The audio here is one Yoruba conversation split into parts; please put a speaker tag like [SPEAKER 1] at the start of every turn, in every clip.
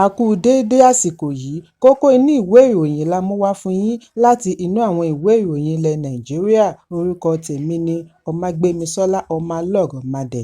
[SPEAKER 1] A kú déédé àsìkò yìí. Kókó inú ìwé ìròyìn la mú wá fún yín láti inú àwọn ìwé ìròyìn ilẹ̀ Nàìjíríà. Orúkọ tèmi ni Ọmágbémisọ́lá Ọmọlọ́rọ̀mádé.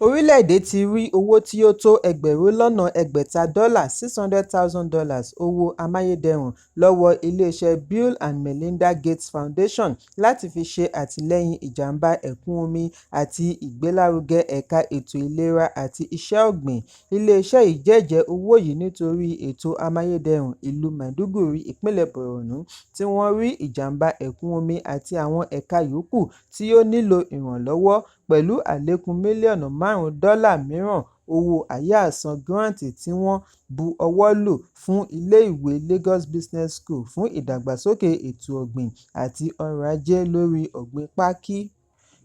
[SPEAKER 1] Orílẹ̀-èdè ti rí owó tí ó tó ẹgbẹ̀rún lọ́nà ẹgbẹ̀ta dọ́là $600,000 owó amáyédẹrùn lọ́wọ́ iléeṣẹ́ Bill and Melinda Gates Foundation láti fi ṣe àtìlẹ́yìn ìjàmbá ẹ̀kún omi àti ìgbélárugẹ ẹ̀ka ètò ìlera àti iṣẹ́ ọ̀gbìn. Iléeṣẹ́ yìí jẹ́jẹ̀ẹ́ owó yìí nítorí ètò amáyédẹrùn ìlú Maiduguri, ìpínlẹ̀ Borno, tí wọ́n rí ìjàmbá ẹ̀kún omi àti àwọn ẹ̀ka yòókù tí ó nílò ìrànlọ́wọ́, pẹ̀lú àlékún mílíọ̀nù 5 dọ́là mìíràn owó àyáàsan gírántì tí wọ́n bu ọwọ́ lù fún iléèwé Lagos Business School fún ìdàgbàsókè ètò ọ̀gbìn àti ọrọ̀ ajé lórí ọ̀gbìn pákí.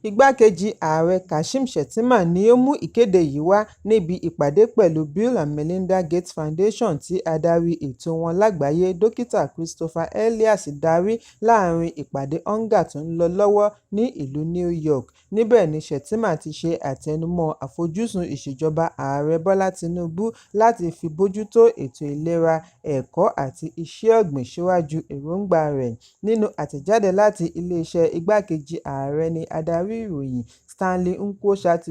[SPEAKER 1] Igbákejì Ààrẹ Kashim Shettima ni ó mú ìkéde yìí wá níbi ìpàdé pẹ̀lú Bill and Melinda Gates Foundation tí adarí ètò wọn lágbàáyé, Dókítà Christopher Elias darí láàárín ìpàdé UNGA tó ń lọ lọ́wọ́ ní ìlú New York. Níbẹ̀ ni Shettima ti ṣe àtẹnumọ́ àfojúsùn ìṣèjọba Ààrẹ Bọ́lá Tinubu láti fi bójútó ètò ìlera, ẹ̀kọ́ àti iṣẹ́ ọ̀gbìn síwájú èròńgbà rẹ̀. Nínú àtẹ̀jáde láti iléeṣẹ́ igbákejì ààrẹ ní adarí ìròyìn Stanley Nkwocha ti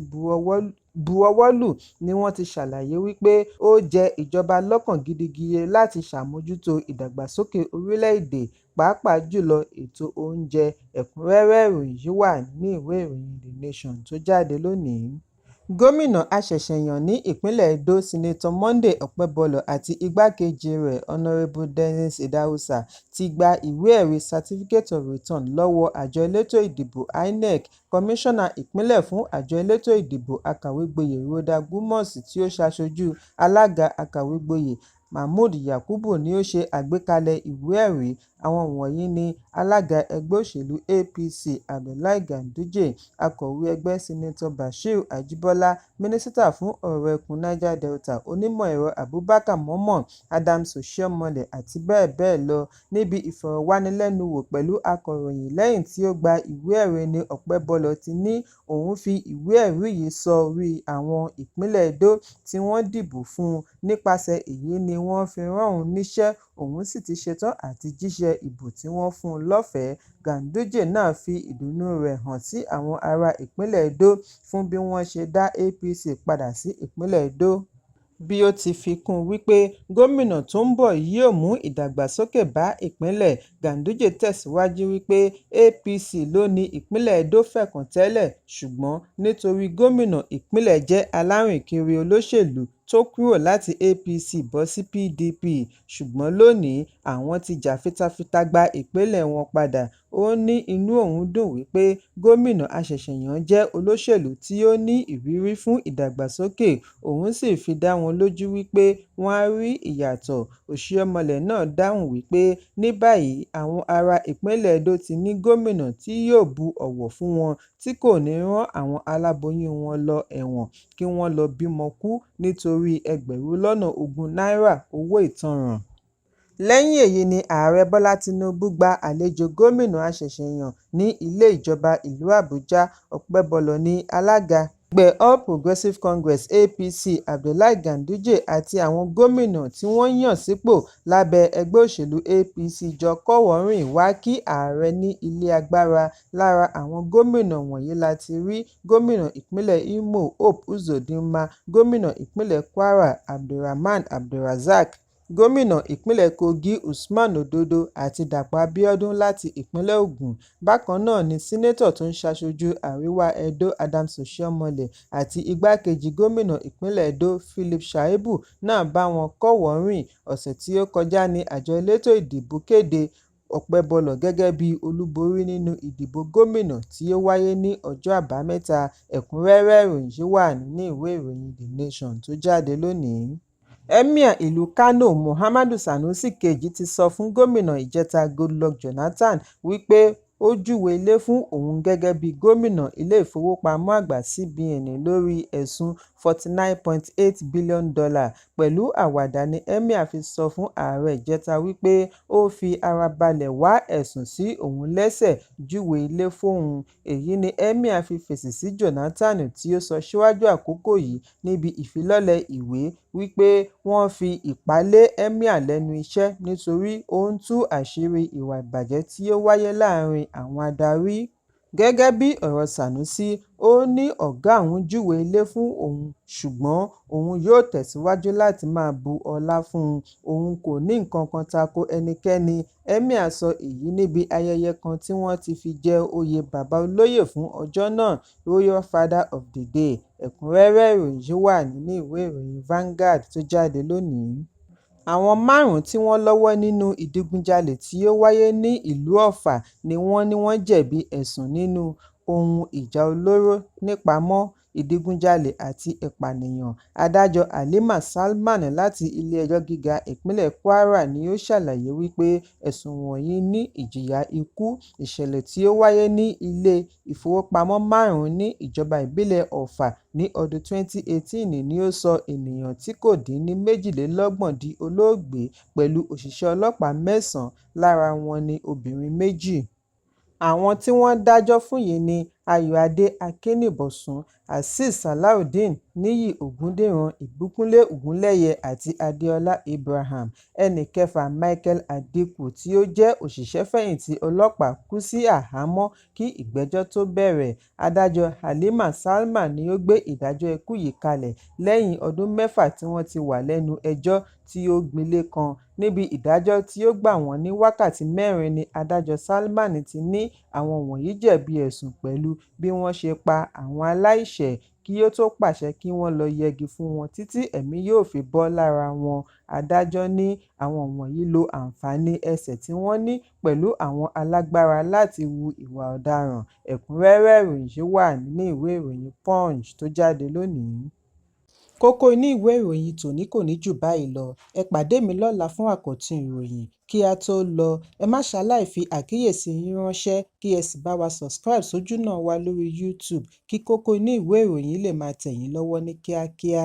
[SPEAKER 1] bu ọwọ́ lù ni wọ́n ti ṣàlàyé wípé ó jẹ ìjọba lọ́kàn gidigidi láti ṣàmójútó ìdàgbàsókè orílẹ̀-èdè, pàápàá jùlọ ètò oúnjẹ. Ẹ̀kúnrẹ́rẹ́ ìròyìn yìí wà nínú ìwé ìròyìn The Nation tó jáde lónìí. Gómìnà àṣẹ̀ṣẹ̀yàn ní ìpínlẹ̀ Edo, Senator Monday Okpebholo àti igbákejì rẹ̀ Honorable Dennis Idahosa ti gba ìwé ẹ̀rí Certificate of Return lọ́wọ́ àjọ elétò ìdìbò INEC. Kọmíṣánná ìpínlẹ̀ fún àjọ elétò ìdìbò, Akàwégboyè Rhoda Gomus tí ó ṣaṣojú alága Akàwégboyè Mahmood Yakubu ni ó ṣe àgbékalẹ̀ ìwé ẹ̀rí. Àwọn wọ̀nyí ni alága ẹgbẹ́ òṣèlú APC Abdullahi Ganduje, akọ̀wé ẹgbẹ́ Senator Bashir Ajibola, mínísítà fún ọ̀rọ̀ ẹkùn Niger Delta Onímọ̀-ẹ̀rọ Abubakar Momoh, Adams Oshiomhole àti bẹ́ẹ̀ bẹ́ẹ̀ lọ. Níbi ìfọ̀rọ̀wánilẹ́nuwò pẹ̀lú akọ̀ròyìn lẹ́yìn tí ó gba ìwé ẹ̀rí ní Okpebholo ti ní òun fi ìwé ẹ̀rí yìí sọrí àwọn ìpínlẹ̀ Edo tí wọ́n dìbò fún un, nípasẹ̀ èyí ni wọ́n fi rán òun níṣẹ́, òun sì ti ṣetán àti jíṣẹ́ ìbò tí wọ́n fún un lọ́fẹ̀ẹ́. Ganduje náà fi ìdùnnú rẹ̀ hàn sí àwọn ará ìpínlẹ̀ Edo fún bí wọ́n ṣe dá APC padà sí ìpínlẹ̀ Edo, bí ó ti fi kún un wípé gómìnà tó ń bọ̀ yóò mú ìdàgbàsókè bá ìpínlẹ̀. Ganduje tẹ̀síwájú wípé APC ló ní ìpínlẹ̀ Edo fẹ̀ẹ̀kan tẹ́lẹ̀, ṣùgbọ́n nítorí gómìnà ìpínlẹ̀ jẹ́ alárìnkiri olóṣèlú tó kúrò láti APC bọ́ sí PDP, ṣùgbọ́n lónìí àwọn ti jà fitafita gba ìpínlẹ̀ wọn padà. Ó ní inú òun dùn wípé gómìnà àṣẹ̀ṣẹ̀yàn jẹ́ olóṣèlú tí ó ní ìrírí fún ìdàgbàsókè, òun sì fi dá wọn lójú wípé wọ́n á rí ìyàtọ̀. Oshiomhole náà dáhùn wípé ní báyìí àwọn ará ìpínlẹ̀ Edo ti ní gómìnà tí yóò bu ọ̀wọ̀ fún wọn, tí kò ní rán àwọn aláboyún wọn lọ ẹ̀wọ̀n kí wọ́n lọ́ọ́ bímọ kú nítorí ẹgbẹ̀rún lọ́nà ogún náírà owó ìtanràn. Lẹ́yìn èyí ni Ààrẹ Bọ́lá Tinubu gba àlejò gómìnà àṣẹ̀ṣẹ̀yàn ní ilé ìjọba ìlú Àbújá. Okpebholo ní alága ẹgbẹ́ All Progressive Congress APC Abdullahi Ganduje àti àwọn gómìnà tí wọ́n yàn sípò lábẹ́ ẹgbẹ́ òṣèlú APC jọ kọ́wọ̀ọ́rìn wá kí ààrẹ ní ilé agbára. Lára àwọn gómìnà wọ̀nyí la ti rí gómìnà ìpínlẹ̀ Imo Hope Uzodinma, gómìnà ìpínlẹ̀ Kwara Abdulrahman Abdulrazaq, gómìnà ìpínlẹ̀ Kogi Usman Ododo àti Dàpọ̀ Abiodun láti ìpínlẹ̀ Ogun. Bákan náà ni Seneto tó ń ṣaṣojú àríwá Edo Adams Oshiomhole àti igbákejì gómìnà ìpínlẹ̀ Edo Philip Shaibu náà bá wọn kọ́wọ̀ọ́rìn. Ọ̀sẹ̀ tí ó kọjá ní àjọ elétò ìdìbò kéde Okpebholo gẹ́gẹ́ bí olúborí nínú ìdìbò gómìnà tí ó wáyé ní ọjọ́ Àbámẹ́ta. Ẹ̀kúnrẹ́rẹ́ ìròyìn yìí wà nínú ìwé ìròyìn The Nation tó jáde lónìí. Emir ìlú Kano Muhammadu Sanusi Kejì ti sọ fún gómìnà ìjẹta Goodluck Jonathan wípé ó júwe ilé fún òun gẹ́gẹ́ bí gómìnà ilé ìfowópamọ́ àgbà CBN lórí ẹ̀sùn $49.8 billion. Pẹ̀lú àwàdà ni Emir fi sọ fún ààrẹ ìjẹta wípé ó fi ara balẹ̀ wá ẹ̀sùn sí òun lẹ́sẹ̀ júwe ilé fóun. Èyí ni Emir fi fèsì sí Jonathan tí ó sọ síwájú àkókò yìí níbi ìfilọ́lẹ̀ ìwé wípé Wọ́n fi ìpá lé Emir lẹ́nu iṣẹ́ nítorí ó ń tú àṣírí ìwà ìbàjẹ́ tí ó wáyé láàárín àwọn adarí. Gẹ́gẹ́ bí ọ̀rọ̀ Sanusi, ó ní ọ̀gá òun júwe ilé fún òun ṣùgbọ́n òun yóò tẹ̀síwájú láti máa bu ọlá fún un, òun kò ní nǹkankan tako ẹnikẹ́ni. Emir sọ èyí níbi ayẹyẹ kan tí wọ́n ti fi jẹ oyè Bàbá Olóyè fún ọjọ́ náà, Royal Father of the Day. Ẹ̀kúnrẹ́rẹ́ ìròyìn yìí wà nínú ìwé ìròyìn Vanguard tó jáde lónìí. Àwọn márùn-ún tí wọ́n lọ́wọ́ nínú ìdigunjalè tí ó wáyé ní ìlú Ọ̀fà ni wọ́n ní wọ́n jẹ̀bi ẹ̀sùn níní ohun ìjà olóró nípamọ́, ìdigunjalè àti ìpànìyàn. Adájọ́ Haleema Salman láti Ilé-ẹjọ́ Gíga Ìpínlẹ̀ Kwara ni ó ṣàlàyé wípé ẹ̀sùn wọ̀nyí ní ìjìyà ikú. Ìṣẹ̀lẹ̀ tí ó wáyé ní ilé ìfowópamọ́ márùn-ún ní ìjọba ìbílẹ̀ Offa ní ọdún 2018 ni ó sọ ènìyàn tí kò dín ní 32 di olóògbé pẹ̀lú òṣìṣẹ́ ọlọ́pàá mẹ́sàn-án, lára wọn ní obìnrin méjì. Àwọn tí wọ́n dájọ́ fún yìí ni Ayọ̀adé Akínníbọ́sùn, Azeez Salaudeen, Níyì Ògúndìran, Ìbíkúnlé Ogunléyé àti Adéọlá Abraham. Ẹnì kẹfà, Michael Adikwu tí ó jẹ́ òṣìṣẹ́-fẹ̀yìntì ọlọ́pàá kú sí àhámọ́ kí ìgbẹ́jọ́ tó bẹ̀rẹ̀. Adájọ́ Haleema Salman ni ó gbé ìdájọ́ ikú yìí kalẹ̀ lẹ́yìn ọdún mẹ́fà tí wọ́n ti wà lẹ́nu ẹjọ́ tí ó gbilé kan. Níbi ìdájọ́ tí ó gbà wọ́n ní wákàtí mẹ́rin ni Adájọ́ Salman ti ní àwọn wọ̀nyí jẹ̀bi ẹ̀sùn pẹ̀lú bí wọ́n ṣe pa àwọn aláìṣẹ̀ kí ó tó pàṣẹ kí wọ́n lọ yẹgi fún wọn títí ẹ̀mí yóò fi bọ́ lára wọn. Adájọ́ ní àwọn wọ̀nyí lo àǹfààní ẹsẹ̀ tí wọ́n ní pẹ̀lú àwọn alágbára láti hu ìwà ọ̀daràn. Ẹ̀kúnrẹ́rẹ́ ìròyìn yìí wà nínú ìwé ìròyìn Punch tó jáde lónìí. Kókó inú ìwé ìròyìn tòní kò ní jù báyìí lọ. Ẹ pàdé mi lọ́la fún àkọ́tún ìròyìn. Kí á tó lọ, ẹ má ṣaláì fi àkíyèsí yín ránṣẹ́ kí ẹ sì bá wa subscribe sójúnà wa lórí YouTube kí kókó inú ìwé ìròyìn lè máa tẹ̀ yín lọ́wọ́ ní kíákíá.